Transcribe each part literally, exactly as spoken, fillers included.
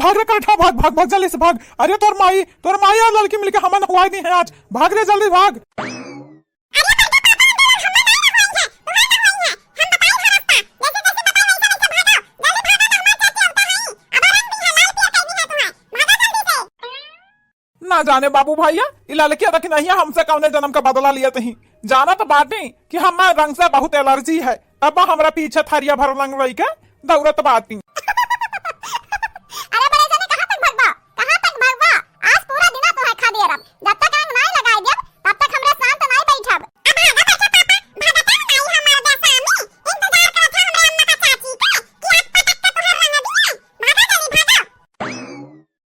भाग रे करठा, भाग, भाग, भाग, जल्दी से भाग। अरे तोर माई, तोर माई और लड़की मिलके हमें नहवाई दी है आज। भाग रे, जल्दी भाग। ना जाने बाबू भैया, ई लड़किया देखी नहीं है, हमसे कौने जन्म का बदला लिया तही। जानत बाटी कि हमें रंग से बहुत allergy है, तब हमरा पीछे थरिया भर रंग लइके दौड़त बाटी। अरे बड़े जने, कहाँ तक भगबा, कहाँ तक भगबा? आज पूरा दिना तोहे खा दिया रब। जब तक रंग नाई लगाई देब, तब तक हमरे शांत नाई बैठब। अब भागत अच्छा पापा, भागत नाई हमार बेसामी। इंतजार करत है हमरे अम्मा का चाची के कि आज पटक के तोहर रंग दिए। भागा जल्दी, भागा।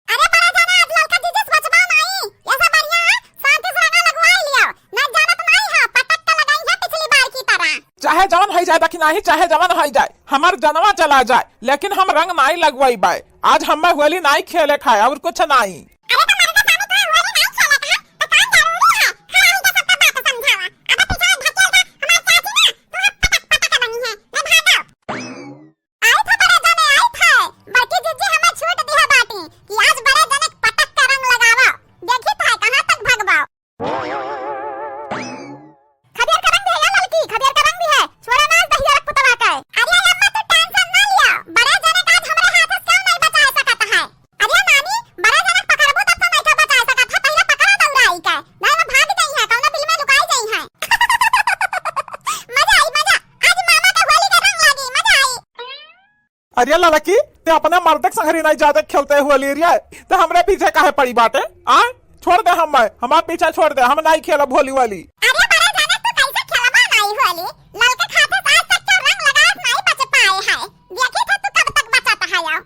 अरे बड़ा जाना, आज ललका जीजी से बचबा नाई। ऐसा बढ़िया है, शांति से रंगा लगवाई लियो। ना जानत नाई है, पटक के लगाई है पिछली बार की तरह। चाहे जवन होई जाए दखिनाही, चाहे जवन होई जाए, हमार जनवा चला जाए, लेकिन हम रंग नाई लगवाई बाय। आज हमें होली नाई खेले खाए और कुछ नाई। अरे तो मर्द सामने तोहे होली नाई खेले खाए, तो कौन जरूरी है? खड़ा होके सबका बात समझावा। अब पीछे ढकेल दे, हमार चाची ना, तोहे पटक पटक बनी है। ले भागो। आई था बड़े जने, आई था। बड़की जीजी हमें छूट दिया बाटी कि आज बड़े जने पटक के रंग लगावा। देखी था कहाँ तक भगवा। खदियर का रंग भी है या ललकी, खदियर का रंग भी है। छोड़ा ना आज दहिया रख पुतवा के। अरे अम्मा तू tension ना लिया, बड़े जने का आज हमरे हाथ से क्यों नहीं बचा सकत है। अरे नानी, बड़े जने पकड़बू तब तो नहीं बचा सकत है, पहले पकड़ा दौड़ाई के। नहीं तो भाग जाई है, कौनो बिल में लुकाई जाई है। मजा आई मजा, आज मामा के होली के रंग लागी, मजा आई। अरे लड़की, ते अपने मर्द के संगरी नहीं जाते खेलते होली रे, ते हमरे पीछे काहे पड़ी बाटे? आ, छोड़ दे हम, हमारे पीछे छोड़ दे, हम नहीं खेलब होली वाली। अरे बड़े जाने तू कैसे खेलबा नहीं होली? ललके खाते से आज तक के रंग लगाए नहीं बच पाए है। देखी था तू कब तक बचत है आओ।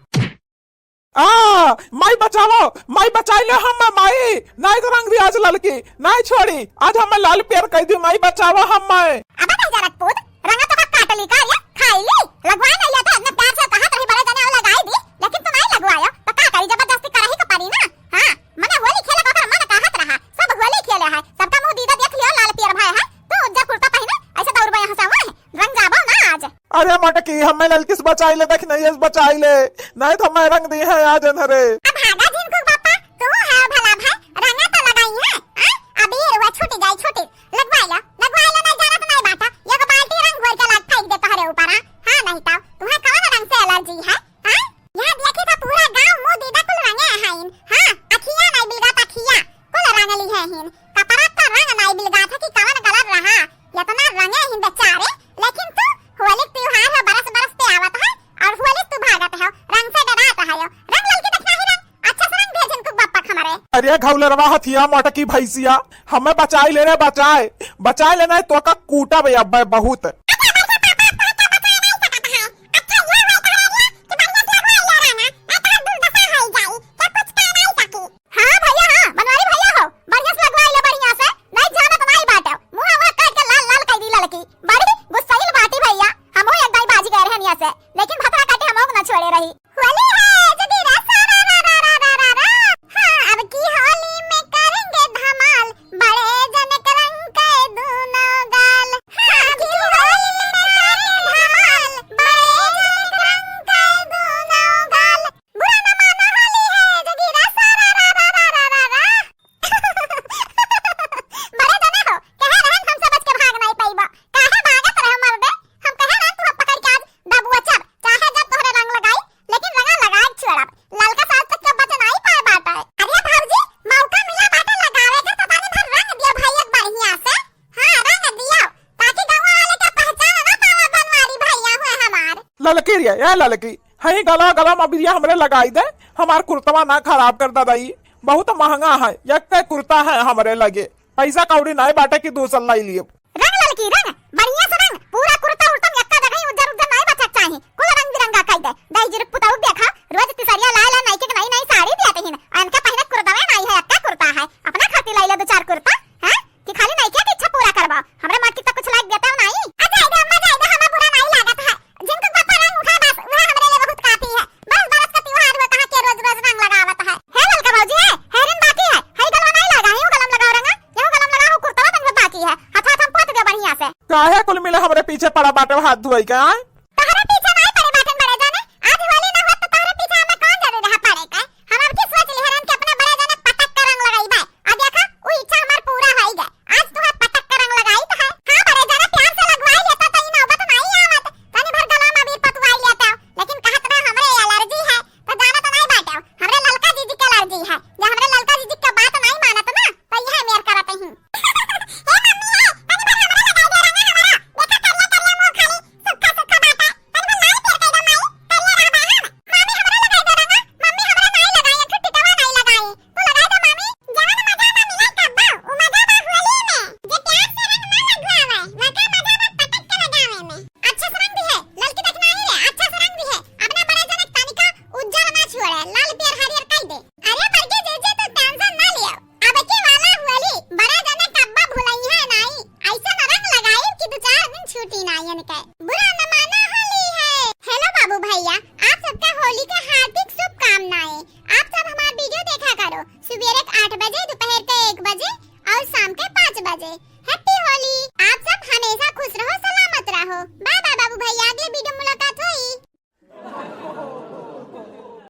आ, माई बचावो, माई बचाई ले हम, माई, नहीं तो रंग दी आज ललकी, नहीं छोड़ी, आज हम लाल पियर कह दी, माई बचावो हम। अब नहीं जरत पूत, रंगा तो का काट ली का रे? खाई ली? लगवाए नहीं लेते, इतने प्यार से कहत रही बड़े जने और लगाई दी, लेकिन तू नहीं लगवायो, तो का करी, जबरदस्ती करही के पड़ी ना। हाँ, मने होली खेले का ओकर मन कहत रहा, सब होली खेले है, सबका मुंह दीदा देख लियो, लाल पियर भय है, तू उज्जर कुर्ता पहने ऐसे दौड़बे यहाँ से वहाँ, रंग जाबो ना आज। अरे मटकी, हमें ललकी से बचाई ले, देख नहीं से बचाई ले, नहीं तो हमें रंग दी है आज इन्हरे। अब भागा झिनकू बापा, तू है भला भाई, रंगा तो लगाई है, हाँ? अबीर हुआ छूटी जाई, छूटी। लगवाइला, लगवाइला, नहीं जानत नहीं बाटा। एक बाल्टी रंग घोर के लाग फेंक दे तोहरे ऊपर, हाँ? हाँ, नहीं तो तुम्हें कौन रंग से allergy है, हाँ? यहाँ देखी तो पूरा गांव मुंह दीदा कुल रंगे हैं, हाँ? अखिया नहीं बिलगा तखिया, कुल रंग ली है हिन। कपड़ा का रंग नहीं बिलगा था कि कवन कलर रहा, इतना रंगे हिन बेचारे। लेकिन तू होली त्योहार है, बरस बरस पे आवत है और होली तू भागत है, रंग से डरात है। रंग ललकी देखना ही रंग, अच्छा से रंग भेजन को बप्पा हमारे। अरे घौलरवा हथिया मोटकी भैंसिया, हमें बचाई ले रे, बचाए, बचाए लेना है, तो का कूटा बे अब्बे बहुत। हाँ भैया, हाँ, बनवारी भैया हो, बढ़िया से लगवाई लो, बढ़िया से। नहीं जानत नहीं बाटे, मुंह वह काट के लाल लाल कर दी ललकी। बड़ी गुस्सैल बाटी भैया, हमहू एक दाई बाजी गए रहन यहाँ से, लेकिन भतरा काटे हमहू ना छोड़े रही। होली है, जगी रा सारा रा रा रा रा रा रा। हाँ, अब की होली में करेंगे धमाल, बड़े जन के रंग के दूनों गाल। हाँ, अब की होली में करेंगे धमाल, बड़े जन के रंग के दूनों गाल। बुरा न मानो, होली है, जगी रा सारा रा रा रा रा रा रा। बड़े जने हो, कहे रहन हमसे बच के भाग नहीं पइबा। काहे भागत रहे मर्दे? हम कहे रहन तू पकड़ के आज दबुआ चब, चाहे जब तोहरे रंग लगाई, लेकिन रंगा लगाए छोड़ब। ललका साज तक के बच नहीं पाए बाटे। अरे भौजी, मौका मिला बाटे लगावे के, तो तनी भर रंग दियो भाई एक बढ़िया से। हाँ, रंग दियो, ताकि गाँव वाले के पहचान ना पावे बनवारी भैया हुए हमार। ललकी रे, ए ललकी, हई गला गला में बिरिया हमरे लगाई दे, हमार कुर्तवा ना खराब कर दादा, ई बहुत महंगा है, एक कुर्ता है हमरे लगे, पैसा कौड़ी नाय बाटे कि दूसर लाई लिए। रंग ललकी रंग, बढ़िया से रंग, पूरा कुर्ता उर्ता में एक्का जगह उज्जर उज्जर नाय बचक चाही, कुल रंग बिरंगा कई दे। दहिजर पुताऊ देखा, रोज तिसरिया लाए ला नई के नई नई साड़ी दिया तहिन, अनका पहने कुर्ता में नाई है, एक्का कुर्ता है, अपना खातिर लाई ला दो चार कुर्ता, हैं? कि खाली नइके के इच्छा पूरा करबा, हमरे मटकी तक कुछ लाग देता नहीं। आ जाए दे अम्मा, जाए दे, हमें बुरा नहीं लागत है। जिनको पापा रंग उठा बस, वह हमरे लिए बहुत काफी है। बस बरस का त्योहार हुआ, कहाँ के रोज रोज रंग लगावत है। हे ललका भौजी है, हेरिन बाकी है, हई गलवा नहीं लगा, यूं गलम लगाओ रंगा, यूं गलम लगाओ, कुर्तवा तंग बाकी है, हाथ हाथ हम पोत दे बढ़िया से। काहे कुल मिले हमरे पीछे पड़ा बाटे हाथ धोई के, आय? तहरे पीछे नहीं पड़े बाटन बड़े जाने, आज होली ना होत तो तहरे पीछे हमें कौन जरूरी रहा पड़े के? सवेरे के आठ बजे, दोपहर के एक बजे और शाम के पाँच बजे। Happy होली। आप सब हमेशा खुश रहो, सलामत रहो। Bye bye बाबू भैया, अगले video मुलाकात